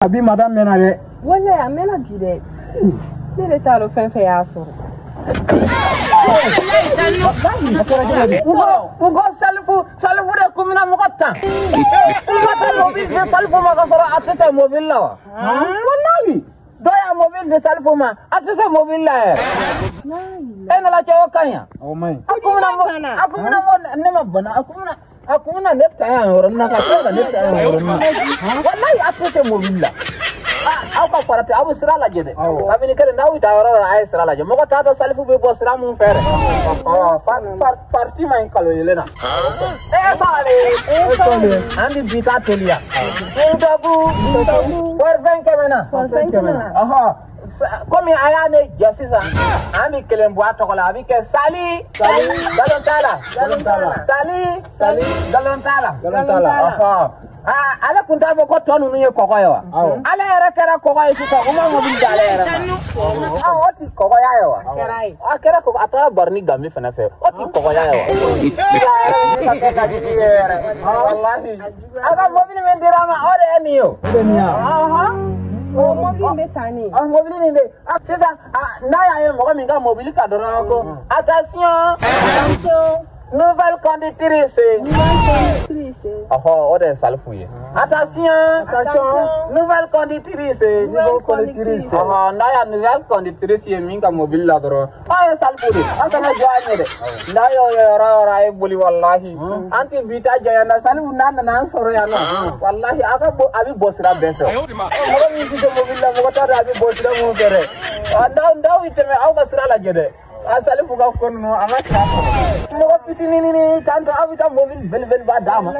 Abi madame mɛnna dɛ. Walayi a mɛnna bi dɛ. Ne de t'a dɔn fɛn fɛn y'a sɔrɔ. U ko Salifu de kun bɛna mɔgɔ tan. U ka taa mobili di Salifu ma ka sɔrɔ a tɛ se mobili la wa? Walayi dɔw y'a mobili di Salifu ma a tɛ se mobili la yɛrɛ. E nana cɛ o ka ɲi. O man ɲi. A kun bɛna ne ma bana a kun bɛna. A kun bɛna ne ta yan yɔrɔnin na ka tila ka ne ta yan yɔrɔnin na. Walayi a tɛ se mobili la. Aw ka farati aw bɛ sira lajɛ dɛ. Kabini kelen n'aw bɛ taa yɔrɔ la a ye sira lajɛ. Mɔgɔ t'a dɔn Salifu bɛ bɔ sira mun fɛ dɛ. Parti ma ɲi kalo yelen na. E sale. An bɛ bi ta teliya. Ntabu. Wari kɛmɛ na. Ɔhɔn. Komi a y'a ne jɛ sisan an bɛ kelen bɔ a tɔgɔ la a bɛ kɛ Sali. Galon t'a la. Sali. Galon t'a la. Ɔhɔn. Ale kun t'a fɔ ko tɔ ninnu ye kɔgɔ ye wa? Ale yɛrɛ kɛra kɔgɔ ye sisan u ma mobili di ale yɛrɛ ma. O ti kɔgɔya ye wa? A kɛra kɔgɔ a taara bari ni Gambi fana fɛ o ti kɔgɔya ye wa? Walahi a ka mobili min dira a ma o de ye nin ye o. O de ye nin ye wa? O mobili in bɛ tan ne. Mobili nin de sisan n'a y'a ye mɔgɔ min ka mobili ka dɔrɔn ko attention. Nouvelle conductrice. Oh, o de ye Salifu ye. Attention. Nouvelle conductrice. Ɔhɔ, n'a y'a nouvelle conductrice ye min ka mobili la dɔrɔn. Aw ye Salifu de. Aw kana jɔ a ɲɛ dɛ. N'a y'o ye yɔrɔ o yɔrɔ a ye boli walahi. An tɛ bi ta jɔ yan nɔ Salifu n'a nana an sɔrɔ yan nɔ. Walahi a ka bɔ a bɛ bɔ sira bɛɛ fɛ. Mɔgɔ min tɛ se mobili la mɔgɔ t'a dɔn a bɛ bɔ sira mun fɛ dɛ. N'aw y'i tɛmɛ aw ka sira lajɛ dɛ. A Salifu ka ko ninnu a ma sira sɔrɔ. Mɔgɔ fitinin ni tantɔ aw bɛ taa mobili belebeleba d'a ma.